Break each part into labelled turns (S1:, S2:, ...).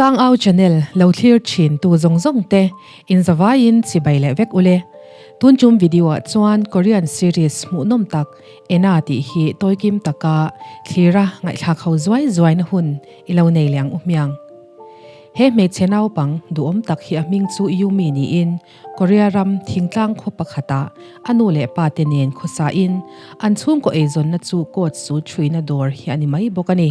S1: Tlangau channel lo thlir thin tu zawng zawng te in zavaiin chibai leh vek ule. Tun tum video ah chuan Korean series hmuhnawm tak Ena tih hi tawikim taka thlira ngaihthlak ho zuai zuai na hun i lo nei leh ang u hmiang. He hmeichhe naupang duhawm tak hi a hming chu Yumi niin Korea ram thingtlang khaw pakhatah a nu leh pa te nen khawsain an chhungkaw eizawnna chu coat suit hruina dawr hi a ni mai bawk a ni.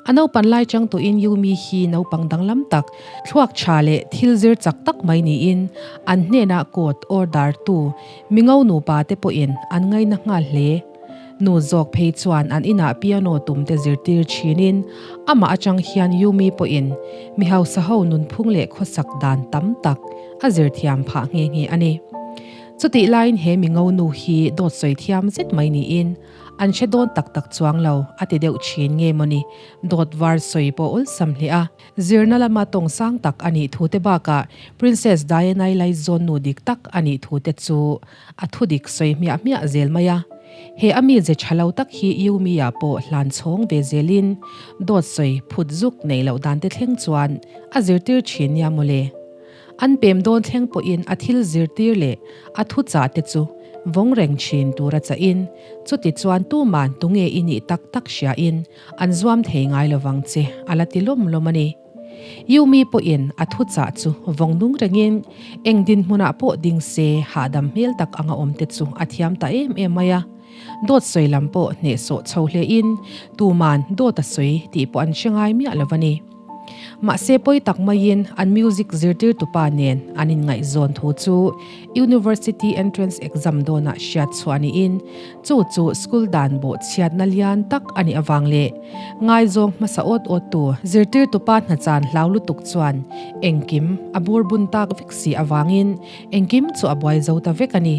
S1: A naupan lai chang tawhin Yumi hi naupang danglam tak, thluak tha leh thil zir chak tak mai niin an hnenah coat order tu mingo nupa te pawhin an ngaina nghal hle. Nu zawk phei chuan an inah piano tum te zirtir thinin amah atang hian Yumi pawhin mi hausa ho nunphung leh khawsak dan tam tak a zir thiam phah nghe nghe a ni. Chutih laiin he mingo nu hi dawt sawi thiam zet mai niin an hre dawn tak tak chuang lo a ti deuh thin nge mawni dawt var sawi pawh awlsam hle a. Zirna lama tawng sang tak a nih thu te bakah Princess Diana-i laizawn nu dik tak a nih thu te chu a thu dik sawi hmiah hmiah zel mai a. He a mize tha lo tak hi Yumi-ah pawh hlan chhawng ve zelin dawt sawi phut zuk neih loh dan te thleng chuan a zirtir thin nia mawle. An pem dawn thleng pawhin a thil zirtir leh a thu chah te chu vawng reng thin tur a chahin chuti chuan tuman tunge i nih tak tak hriain An zuam thei ngai lovang che, a la ti lawm lawm a ni. Yumi pawhin a thuchah chu vawng nung rengin eng dinhmunah pawh ding se hahdam hmel tak anga awm te chu a thiam ta em em mai a. Dawt sawi lam pawh hnehsawh chho hlein tuman dawt a sawi tih pawh an hre ngai miah lo a ni. Mahse pawi tak maiin an music zirtirtupa nen an inngaihzawn thu chu University entrance exam dawnah hriat chhuah niin chu chu school dan bawh chhiatna lian tak a nih avang leh ngaizawng hmasa awt awttu zirtirtupa hnachan hlau lutuk chuan engkim a bur bun tak vek si avangin engkim chu a buai zo ta vek a ni.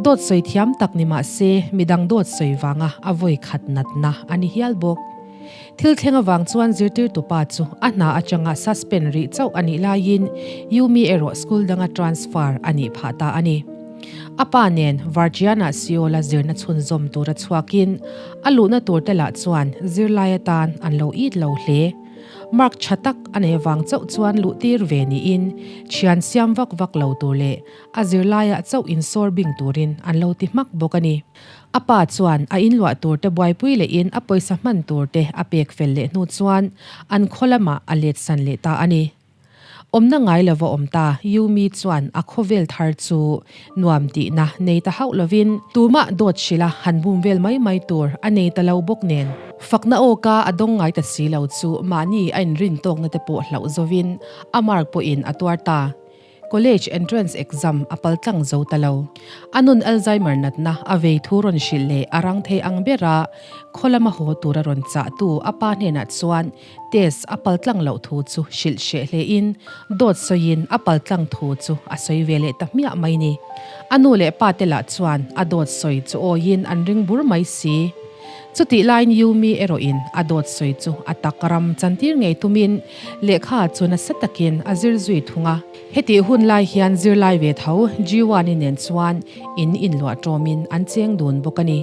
S1: Dawt sawi thiam tak ni mahse midang dawt sawi vanga a vawi khat natna a ni hial bawk. Thil thleng avang chuan zirtirtupa chu a hna atanga suspend rih chauh a nih laiin Yumi erawh school danga transfer a nih phah ta a ni. A pa nen Varjiana Seoul-a zirna chhunzawm tura chhuakin a luhna tur te lah chuan zirlai atan an lo it lo hle. Mark tha tak a nei avang chauh chuan luhtir ve niin thian siam vak vak lo tur leh a zirlaiah chauh insawr bing turin an lo ti hmak bawk a ni. A pa chuan a inluah tur te buaipui lehin a pawisa hman tur te a pek fel leh hnu chuan an khaw lamah a let san leh ta a ni. Awmna ngai lova awm ta Yumi chuan a khawvel thar chu nuam tihna nei ta hauh lovin tumah dawt hrilha han bum vel mai mai tur a nei ta lo bawk nen. Fakna awka a dawng ngai ta si lo chu mahni a inrin tawkna te pawh hlauh zovin a mark pawhin a tuar ta. College entrance exam a pal tlang zo ta lo. A nun Alzheimer natna a vei thu rawn hrilh leh a rang thei ang bera khaw lama haw tura rawn chahtu a pa hnenah chuan test a pal tlang loh thu chu hrilh hreh hlein dawt sawiin a pal tlang thu chu a sawi ve leh ta hmiah mai ni. A nu leh pa te lah chuan a dawt sawi chu awiin an ring bur mai si. Chutih laiin Yumi erawhin a dawt sawi chu a tak ram chantir ngei tumin Lehkha chu nasa takin a zir zui thung a. Hetih hun lai hian zirlai ve tho Jiwani nen chuan in inluah tawmin an cheng dun bawk a ni.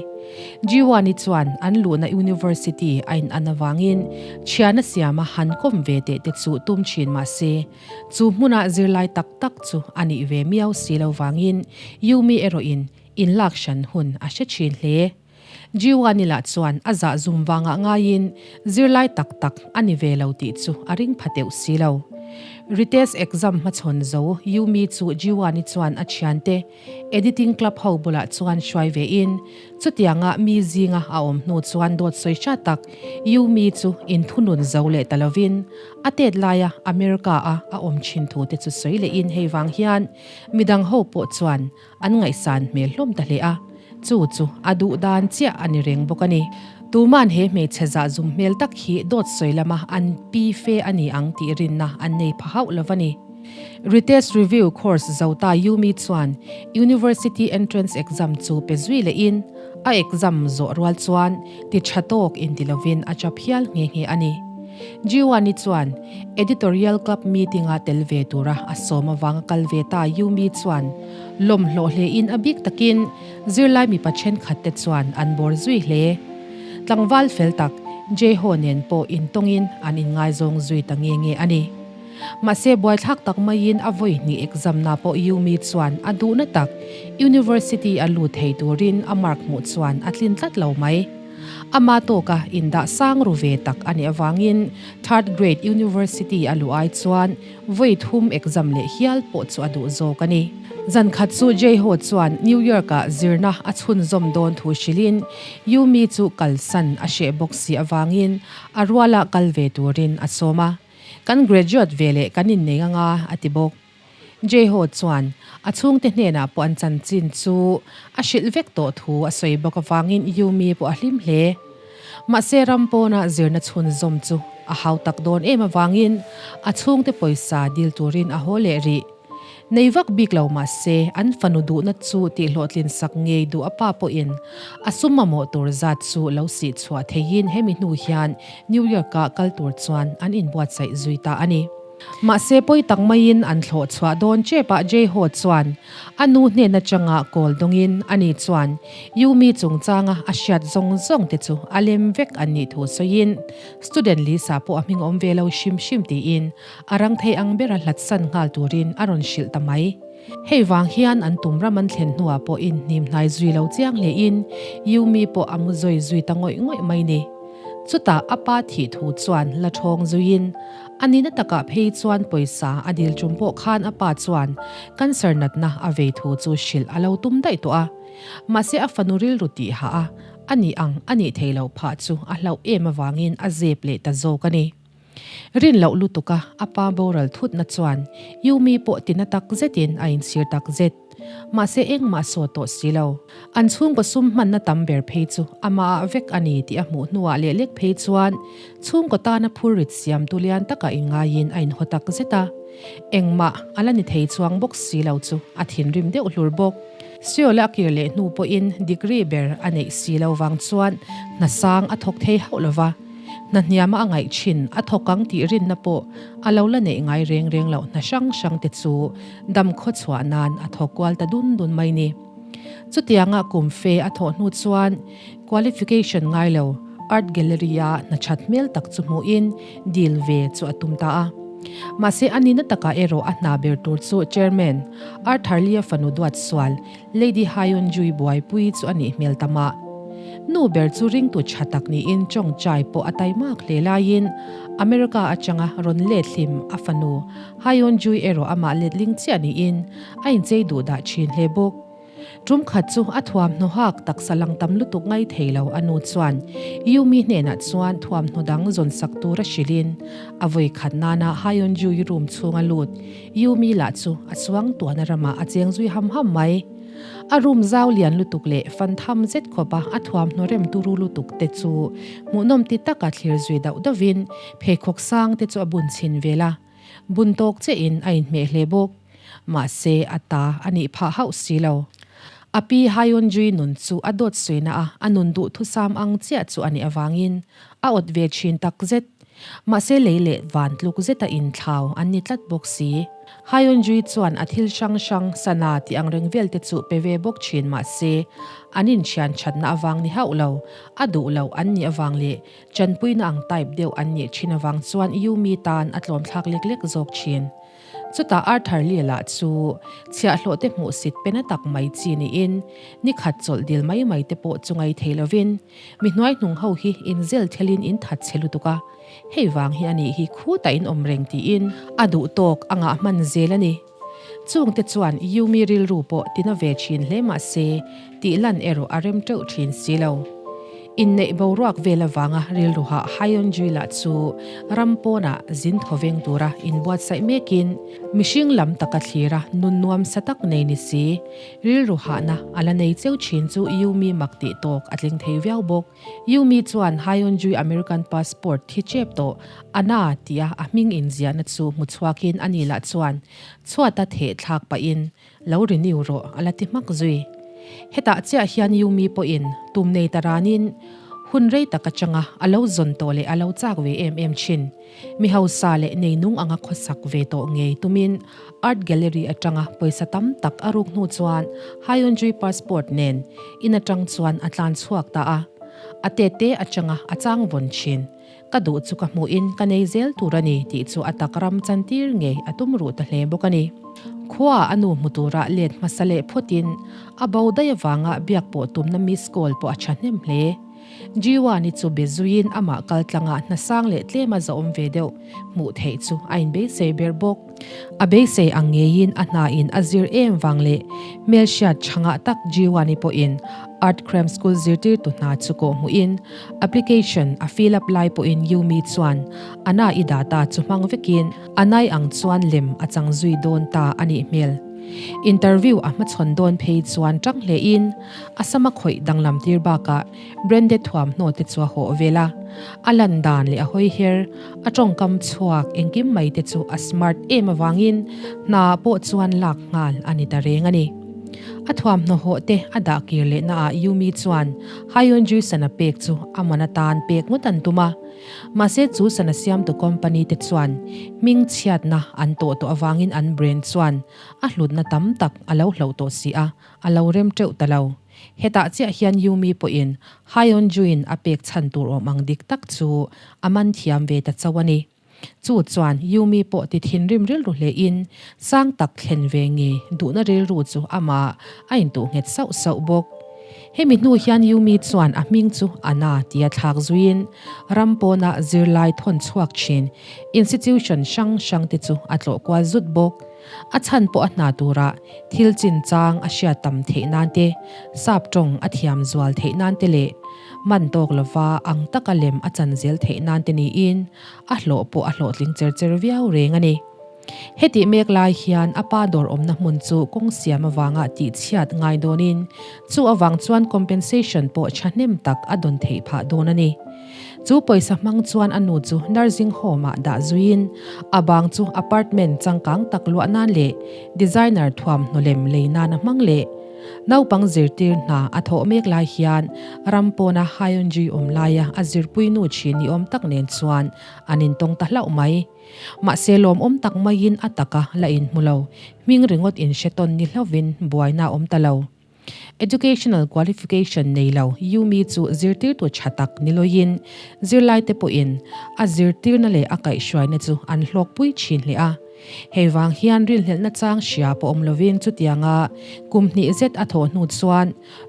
S1: Jiwani chuan an luhna university a in an avangin thiana siama han kawm ve teh te chu tum thin mah se, chu hmuna zirlai tak tak chu a nih ve miau si lo vangin Yumi erawhin inlak hran hun a hre thin hle. Jiwani lah chuan a zah zum vangah ngaiin zirlai tak tak a ni ve lo tih chu a ring pha teuh si lo. Ritesh exam hmachhawn zo Yumi chu Jiwani chuan a thiante editing club ho bulah chuan hruai ve in chutianga mi zinga a awm hnu chuan dawt sawi hra tak Yumi chu inthunun zo leh ta lovin a tet laia America a a awm thin thu te chu sawi leh in hei vang hian midang ho pawh chuan An ngaihsan hmel hlawm ta hle a, chu chu a duh dan chiah a ni reng bawk a ni. Tuman he hmeichhe zah zum hmel tak hi dawt sawi lama an pi fe a ni ang tih rinna an nei pha hauh lo va ni. Retest Review course zo ta Yumi chuan University Entrance Exam chu pe zui lehin a exam zawh rual chuan ti tha tawk inti lovin a chap hial nghe nghe a ni. Jiwani chuan Editorial Club meeting-a tel ve tura a sawm avanga kal ve ta Yumi chuan lawmhlawh hlein a bik takin zirlai mipa thenkhatte chuan an bawr zui hle. Tlangval fel tak, Jeho nen pawh intawngin an inngaizawng zui ta nge nge a ni. Mahse buaithlak tak maiin a vawi hnih exam na pawh Yumi chuan a duhna tak University a lut thei turin a mark hmuh chuan a tlin tlat lo mai. Ama tawka indah sang ru ve tak a nih avangin third grade University a luh ai chuan vawi thum exam leh hial pawh chu a duh zawk a ni. Zan khat chu Jeho chuan New York-ah zirna a chhunzawm dawn thu hrilhin Yumi chu kalsan a hreh bawk si avangin a ruala kal ve turin a sawm a. Kan graduate ve leh kan innei anga a ti bawk. Jeho chuan a chhungte hnenah pawh an chanchin chu a hrilh vek tawh thu a sawi bawk avangin Yumi pawh a hlim hle. Mahse ram pawna zirna chhunzawm chu a hau tak dawn em avangin a chhungte pawisa dil turin a haw leh rih. Nei vak bik lo mahse, an fanu duhna chu tihhlawhtlin sak ngei duh a pa pawhin a sum mamawh tur zat chu lo sih chhuah theiin hemi hnu hian New York-ah kal tur chuan an inbuatsaih zui ta a ni. Mahse pawi tak maiin an thlawh chhuah dawn chepah Jay-ho chuan a nu hnen atanga kawl dawngin ani chuan Yumi chungchanga a hriat zawng zawng te chu a lem vek an nih thu sawiin student Lisa pawh a hming awm ve lo hrim hrim tiin A rang thei ang bera hlatsan nghal turin a rawn hrilh ta mai. Hei vang hian an tum ram an thlen hnuah pawh inhnim hnai zui lo chiang hlein Yumi pawh a mu zawi zui ta ngawih ngawih mai ni. Chutah a pa thih thu chuan la ṭhawng zuiin a nihna takah phei chuan pawisa a dil ṭum pawh khan a pa chuan cancer natna a vei thu chu hrilh a lo tum daih tawh a. Mahse a fanu rilru tih hah a, a nih ang a nih theih loh phah chu a hlauh em avangin a zep leh ta zawk a ni. Rin loh lutuk a, a pa boral thutna chuan Yumi pawh tina tak zetin a inchhir tak zet. Mahse engmah saw tawh si lo. An chhungkaw sum hmanna tam ber phei chu amah ah vek a ni tih a hmuh hnuah leh lek phei chuan chhungkaw tana phurrit siamtu lian takah inngaiin a inhaw tak zet a. Engmah a la ni thei chuang bawk si lo chu a thinrim deuh hlur bawk. Seoul a kir leh hnu pawhin degree ber a neih si lo vang chuan hna sang a thawk thei hauh lo va. Hna hniama a ngaih thin a thawk ang tih rinna pawh a lo la neih ngai reng reng loh hna hrang hrang te chu dam khaw chhuah nan a thawk kual ta dun dun mai ni. Chutianga kum fe a thawh hnu chuan qualification ngai lo art gallery a hna that hmel tak chu hmuhin dil ve chu a tum ta a. Mahse a nihna takah erawh a hna ber tur chu chairman Arthur Lee-a fanu duat sual Lady Hyun-jui buaipui chu a nih hmel ta mah. Nu ber chu ringtu tha tak niin tawngtai pawh a taimak hle laiin America atanga rawn let hlim a fanu Hyun-jui erawh amah letling chiah niin a inchei duh dah thin hle bawk. Tum khat chu a thuamhnaw hak taksa lang tam lutuk ngai thei lo a nu chuan Yumi hnenah chuan thuamhnaw dang zawn sak tur a hrilhin a vawi khat nana Hyun-jui room chhunga lut Yumi lah chu a chuang tuahna ramah a cheng zui ham ham mai. A room zau lian lutuk leh fan tham zet khawpa a thuamhnaw rem turu lutuk te chu hmuhnawm ti taka thlir zui dauh dauhin pheikhawk sang te chu a bun chhin vel a, bun tawk chiahin a inhmeh hle bawk. Mahse a ta a nih phah hauh si lo. A pi Hyunjui nun chu a dawt suina a, a nun duhthusam ang chiah chu a nih avangin a awt ve thin takzet. Mahse lei leh van tluk zeta inthlau an ni tlat bawk si. Hyunjui chuan a thil hrang hrang sana tih ang reng vel te chu pe ve bawk thin mahse an inthian thatna avang ni hauh lo, a duh loh an nih avang leh chanpuina ang type deuh an nih thin avang chuan Yumi tan a tlawmthlak lek lek zawk thin. Chutah Arthur Lee lah chu chhiahhlawh te hmuhsit pe na tak mai chi niin ni khat chawlh dil mai mai te pawh chu ngai thei lovin Mi hnuaihnung ho hi in zel thelin in that chhe lutuk a, hei vang hi a nih hi khutah in awm reng tiin a duh tawk a ngah hman zel a ni. Chungte chuan Yumi rilru pawh tina ve thin hle mah se tih lan erawh a rem teuh thin si lo. Inneih boruak vel avanga rilru hah Hyunjui lah chu ram pawnah zin thawveng tura inbuatsaih mekin mihring lam taka thlira nun nuam sa tak nei ni si Rilru hahna a la nei cheu thin chu Yumi mak tih tawk a tling thei viau bawk. Yumi chuan Hyunjui American passport thi chep tawh a na tia a hming inziahna chu hmu chhuakin ani lah chuan chhuata theh thlak pahin lo renew rawh a la ti hmak zui. Hetah chiah hian Yumi pawhin tum nei ta ranin hun rei tak atanga a lo zawn tawh leh a lo chak ve em em thin. Mi hausa leh neinung anga khawsak ve tawh ngei tumin Art Gallery atanga pawisa tam tak a ruk hnu chuan Hyunjui passport nen in atang chuan a tlan chhuak ta a. A tete atanga a chang vawn thin. Ka duh chu ka hmuhin ka nei zel tur a ni tih chu a tak ram chantir ngei a tum ruh ta hle bawk a ni. Khua a nu hmu tura let hmasa leh phawtin a bo daih avanga biak pawh tumna miss call pawh a thahnem hle. Jiwani chu be zuiin amah kal tlangah hnasang leh tlema zahawm ve deuh hmuh theih chu a inbeisei ber bawk. A beisei ang ngeiin a hnain a zir em vang leh hmelhriat tha ngah tak Jiwani pawhin Art Cram School zirtirtu hna chu kawh hmuhin application a fill up lai pawhin Yumi chuan a na i data chu hmang vekin a nai ang chuan lem a chang zui dawn ta a nih hmel. Interview a hmachhawn dawn phei chuan tang hlein a sama khawih danglam tir bakah Branded thuamhnaw te chu a hawh vel a, a lan dan leh a hawi her, a tawngkam chhuak engkim mai te chu a smart em avangin hna pawh chuan lak nghal a ni ta reng a ni. A thuamhnaw hawh te a dah kir leh naah Yumi chuan Hyunjoo sana pek chu a man atan pek ngawt an tum a, mahse chu sana siamtu company te chuan hming chhiatna an tawh tawh avangin an brand chuan a hlutna tam tak a lo hloh tawh si a, a lo rem teuh ta lo. Hetah chiah hian Yumi pawhin Hyunjoo-in a pek chhan tur awm ang dik tak chu a man thiam ve ta chauh a ni. Chu chuan Yumi pawh ti thinrim rilru hlein sang tak thlen ve nge duhna rilru chu amah a intuh nghet sauh sauh bawk. Hemi hnu hian Yumi chuan a hming chu Ana tia thlak zuiin ram pawna zirlai thawn chhuak thin institution hrang hrangte chu a tlawh kual zut bawk. A chhan pawh a hna tura thil chinchang a hriat tam theih nan te, sap tawng a thiam zual theih nan te leh man tawk lova ang taka lem a chan zel theih nan te niin a hlawh pawh a hlawhtling cher cher viau reng a ni. Hetih mek lai hian a pa dawr awmna hmun chu kawng siam avanga tihchhiat ngai dawnin chu avang chuan compensation pawh thahnem tak a dawn theih phah dawn a ni. Chu pawisa hmang chuan a nu chu nursing home ah dah zuiin a bang chu apartment changkang tak luah nan leh designer thuamhnaw lem lei nan a hmang leh. Naupang zirtir hna a thawh mek lai hian ram pawna Hyunji awm laia a zirpui nu thin ni awm tak nen chuan an intawng ta hlauh mai. Mahse lawmawm tak maiin a taka la inhmu lo, hming ringawt inhre tawn ni hlauhin buaina a awm ta lo. Educational qualification nei lo Yumi chu zirtirtu tha tak ni loin zirlaite pawhin a zirtirna leh a kaihhruaina chu an hlawkpui thin hle a. Hei vang hian rilhlelhna chang hria pawh awm lovin chutianga kum hnih zet a thawh hnu chuan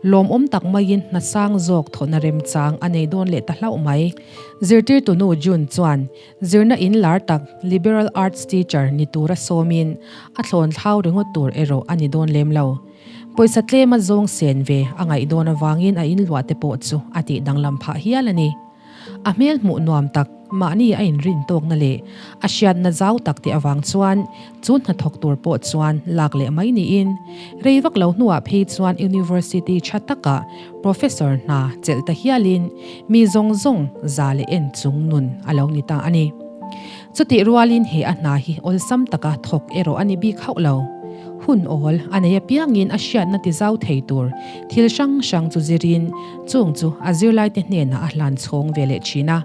S1: lawmawm tak maiin hna sang zawk thawhna remchang a nei dawn leh ta hlauh mai. Zirtirtu nu June chuan zirna in lar tak Liberal Arts teacher ni tura sawmin a thlawn thlau ringawt tur erawh a ni dawn lem lo. Pawisa tlema zawng sen ve a ngaih dawn avangin a inluah te pawh chu a tih danglam phah hial a ni. A hmel hmuh nuam tak, mahni a inrin tawkna leh a hriatna zau tak te avang chuan chu hnathawk tur pawh chuan lak leh mai niin rei vak lo hnuah phei chuan University tha takah Professor hna chelh ta hialin mi zawng zawng za leh en chung nun a lo ni ta a ni. Chutih rualin he a hna hi awlsam taka thawk erawh a ni bik hauh lo. Hun awl a nei apiangin a hriatna ti zau thei tur thil hrang hrang chu zirin chung chu a zirlaite hnenah a hlan chhawng ve leh thin a.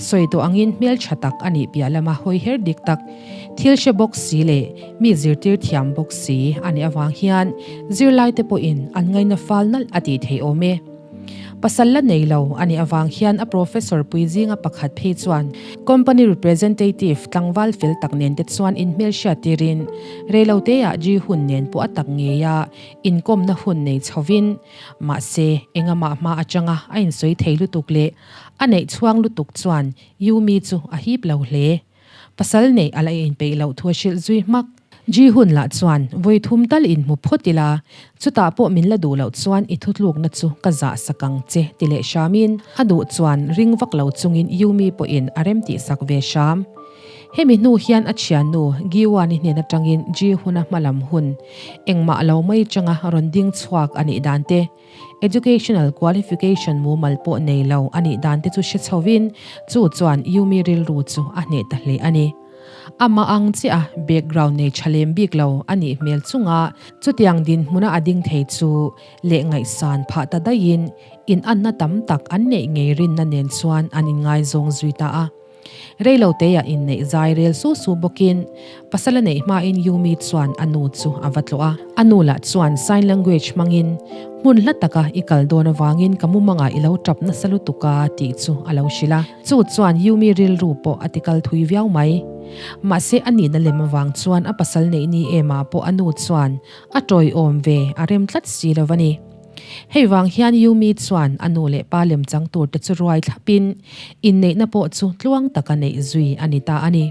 S1: Sawi tawh angin hmeltha tak a nih piah lama hawi her dik tak, thil hre bawk si leh mi zirtir thiam bawk si a nih avang hian zirlaite pawhin an ngaina fal nalh a tih theih awm e. Pasal la nei lo a nih avang hian a professor pui zinga pakhat phei chuan company representative tlangval fel tak nen te chuan inhmelhriat tirin reiloteah Ji Hun nen pawh a tak ngeia inkawmna hun nei chhovin mahse engamah hma atanga a insawi thei lutuk leh a neih chhuang lutuk chuan Yumi chu a hip lo hle. Pasal neih a la inpeih loh thu a hrilh zui hmak. Ji Hun lah chuan, Vawi thum tal inhmu phawt ila, chutah pawh min la duh loh chuan i thutlukna chu ka zah sak ang che ti leh hramin a duh chuan ring vak lo chungin Yumi pawhin a rem tih sak ve hram. Hemi hnu hian a thiannu Giwani hnen atangin Ji Hun-a hmalam hun engmah lo mai changa rawn ding chhuak a nih dan te, Educational qualification mumal pawh nei lo a nih dan te chu hre chhovin chu chuan Yumi rilru chu a hneh ta hle a ni. Amah ang chiah a background nei tha lem bik lo a nih hmel chunga chutiang dinhmuna a ding thei chu leh ngaihsan phah ta daihin inanna tam tak an neih ngei rinna nen chuan an inngaizawng zui ta a. Reilo teia inneih zai rel su su bawkin pasal a neih hmain Yumi chuan a nu chu a va tlawh a. A nu lah chuan sign language hmangin hmun hla taka i kal dawn avangin ka mumangah i lo tap nasa lutuk a tih chu a lo hrilh a. Chu chuan Yumi rilru pawh a tikal thui viau mai. Mahse a nihna lem avang chuan a pasal neih ni emah pawh a nu chuan a tawiawm ve a rem tlat si lo a ni. Hei vang hian Yumi chuan a nu leh pa lemchang tur te chu ruai thlapin inneihna pawh chu tluang taka neih zui a ni ta a ni.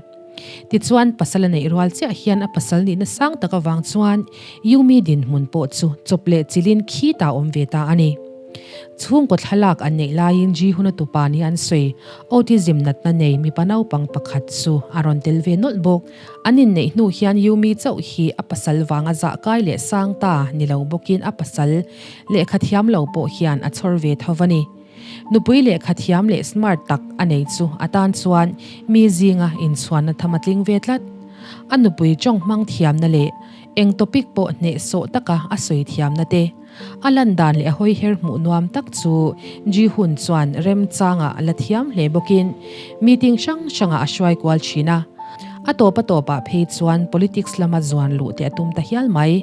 S1: Tichuan pasal a neih rual chiah hian a pasal nihna sang tak avang chuan Yumi dinhmun pawh chu chawp leh chilhin khitah a awm ve ta a ni. Chhungkaw thlalak an neih laiin Ji-hun-a tupa nia an sawi autism natna nei mipa naupang pakhat chu a rawn tel ve nawlh bawk. An inneih hnu hian Yumi chauh hi a pasal vanga zah kai leh sang ta ni lo bawkin a pasal lehkha thiam lo pawh hian a chhawr ve tho va ni. Nupui lehkha thiam leh smart tak a nei chu a tan chuan mi zinga inchhuanna tham a tling ve tlat. A nupui tawng hmang thiamna leh eng topic pawh hnehsawh taka a sawi thiamna te, A lan dan leh a hawi her hmuh nuam tak chu Ji Hun chuan remchangah la thiam hle bawkin meeting hrang hrangah a hruai kual thin a. A tawp a tawpah phei chuan politics lama zuan luh te a tum ta hial mai.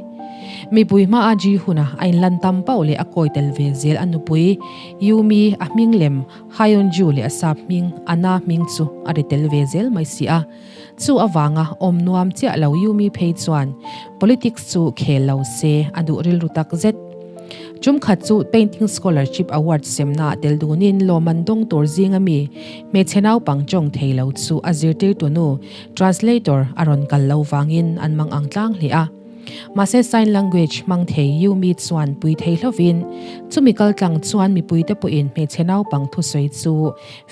S1: Mipui hmaa Ji Hun-a a inlan tam pauh leh a kawi tel ve zel a nupui Yumi a hming lem Hyeon Ju leh a sap hming Anna hming chu a ri tel ve zel mai si a. Chu avanga awm nuam chiah lo Yumi phei chuan politics chu khel lo se a duh rilru tak zet. Tum khat chu Painting Scholarship Award semnaah tel dunin lawmman dawng tur zinga mi hmeichhe naupang tawng thei lo chu a zirtirtu nu translator a rawn kal lo vangin an mang ang tlang hle a. Mahse sign language hmang thei Yumi chuan pui thei hlovin chumi kaltlang chuan mipuite pawhin hmeichhe naupang thusawi chu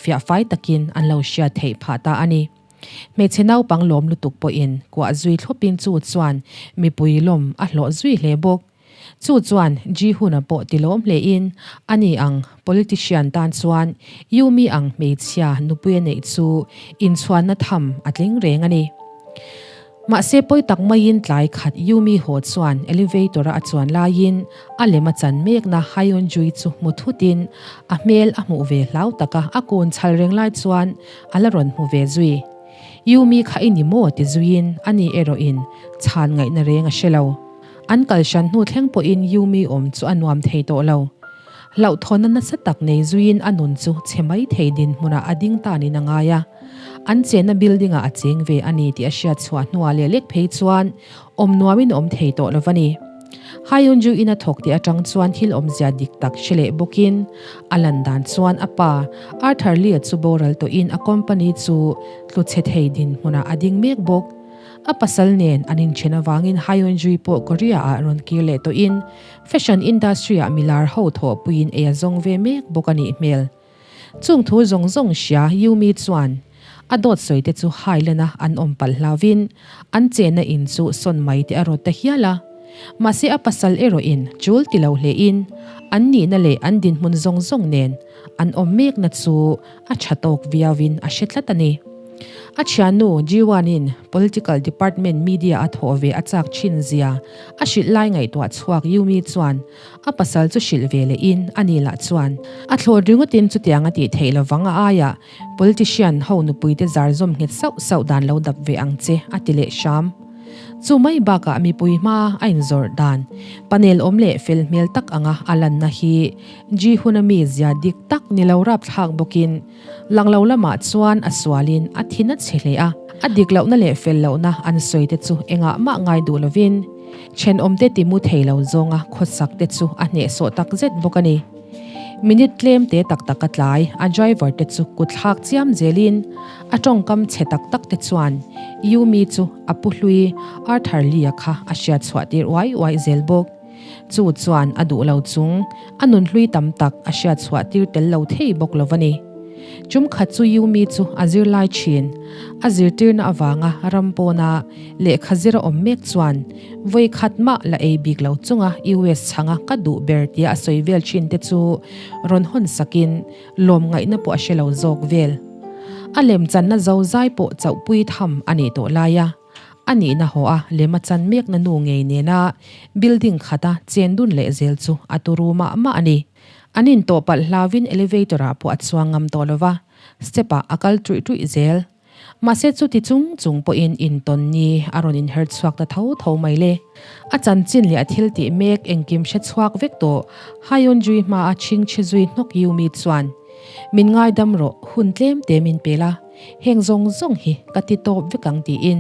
S1: fiah fai takin an lo hriat theih phah ta a ni. Hmeichhe naupang lawm lutuk pawhin kuah zui thlawpin chu chuan mipui lawm a hlawh zui hle bawk. Chu chuan Ji-hun-a pawh ti lawm hlein a ni ang politician tan chuan Yumi ang hmeichhia nupui a neih chu inchhuanna tham a tling reng a ni. Mahse pawi tak maiin tlai khat Yumi haw chuan elevator-a a chuan laiin a lem a chan mekna Hyunjui chu hmu thutin a hmel a hmuh ve hlau taka a kun chhal reng lai chuan a la rawn hmu ve zui. Yumi kha i ni maw ti zuiin ani erawhin chhan ngaihna reng a hre lo. An kal hran hnu thleng pawhin Yumi awm chu a nuam thei tawh lo. Hlauhthawnna nasa tak nei zuiin a nun chu chhe mai thei dinhmunah a ding tanin a ngai a. An chenna building-ah a cheng ve a ni tih a hriat chhuah hnuah leh lek phei chuan awm nuamin a awm thei tawh lo va ni. Hyunju in a thawk tih atang chuan thil awmzia dik tak hre leh bawkin a lan dan chuan a pa Arthur Lee-a chu boral tawhin a company chu tlu chhe thei dinhmunah a ding mek bawk. A pasal nen an inthen avangin Hyunju pawh Korea-ah rawn kir leh tawhin Fashion industry-ah milar ho thawhpuiin ei a zawng ve mek bawk a nih hmel. Chung thu zawng zawng hria Yumi chuan a dawt sawi te chu Highland-a an awm palh hlauvin an chenna in chu sawn mai te a rawt ta hial a. Mahse a pasal erawhin chul ti lo hlein an nihna leh an dinhmun zawng zawng nen an awm mekna chu a tha tawk viauin a hre tlat a ni. A thiannu Jiwan-in Political Department media a thawh ve a chak thin zia a hrilh lai ngaihtuah chhuak Yumi chuan a pasal chu hrilh ve lehin a ni lah chuan a thlawt ringawtin chutiang a tih theih lovang a aiah politician ho nupuite zar zawm nghet sauh sauh dan lo dap ve ang che a ti leh hram. Chu mai bakah mipui hma a inzawrh dan panel awm leh fel hmel tak anga a lanna hi Ji-hun-a mi zia dik tak ni lo rapthlak bawkin Lang lo lamah chuan a sualin a thin a chhe hle a, a dik lohna leh fel lohna an sawi te chu engah mah ngai duh lovin thenawmte timu thei lo zawnga khawsak te chu a hnehsawh tak zet bawk a ni. Minute tlem te tak tak a tlai, a driver te chu kut thlak chiam zelin a tawngkam chhe tak tak te chuan Yumi chu a pu hlui Arthur Lee-a kha a hriat chhuah tir uai uai zel bawk. Chu chuan a duh lo chung a nunhlui tam tak a hriat chhuah tir tel lo thei bawk lo a ni. Tum khat chu Yumi chu a zirlai thin. A zirtirna avanga ram pawna lehkha zir a awm mek chuan vawi khat mah la ei bik lo chunga US chhanga ka duh ber tia a sawi vel thin te chu rawn hawn sakin lawm ngaihna pawh a hre lo zawk vel. A lemchanna zo zai pawh chauhpui tham a nih tawh lai a. A nihna haw a lem a chan mekna nu ngei nena building khata chen dun leh zel chu a turu mah mah a ni. An intawh palh hlauvin elevator ah pawh a chuang ngam tawh lo va. Step ah a kal ṭuih ṭuih zel. Mahse chuti chung chung pawhin intawn ni a rawn inher chhuak ta tho tho mai le. A chanchin leh a thil tih mek engkim hre chhuak vek tawh Hyunjui hma a chhingchhi zui hnawk Yumi chuan, Min ngaidam rawh, hun tlem te min pel a, heng zawng zawng hi ka ti tawp vek ang tiin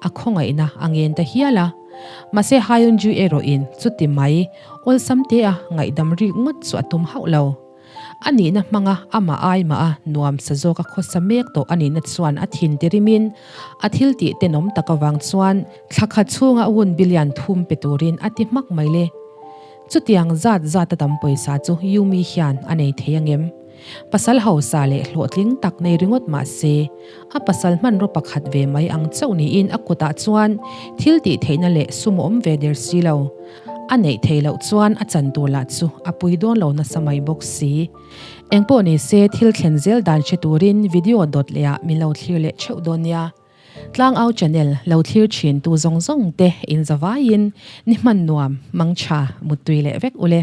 S1: a khawngaihna a ngen ta hial a. Mahse Hyunjui erawhin chuti mai awlsam te a ngaihdam rik ngawt chu a tum hauh lo. A nihna hmanga amah ai mah a nuam sa zawk a khawsa mek tawh a nihna chuan a thin tirimin a thil tih tenawm tak avang chuan thla khat chhunga wun billion thum pe turin a ti hmak mai le. Chutiang zat zat a tam pawisa chu Yumi hian a nei thei angem? Pasal hausa leh hlawhtling tak nei ringawt mah se, a pasal hmanraw pakhat ve mai ang chauh niin a kutah chuan thil tih theihna leh sum a awm ve der si lo. A neih theih loh chuan a chan tur lah chu a pui dawn lo nasa mai bawk si. Engpawh ni se thil thlen zel dan hre turin video dawt leh ah min lo thlir leh theuh dawn nia. Tlangau channel lo thlir thin tu zawng zawng te in zavaiin ni hman nuam, mangtha, muttui leh vek ule.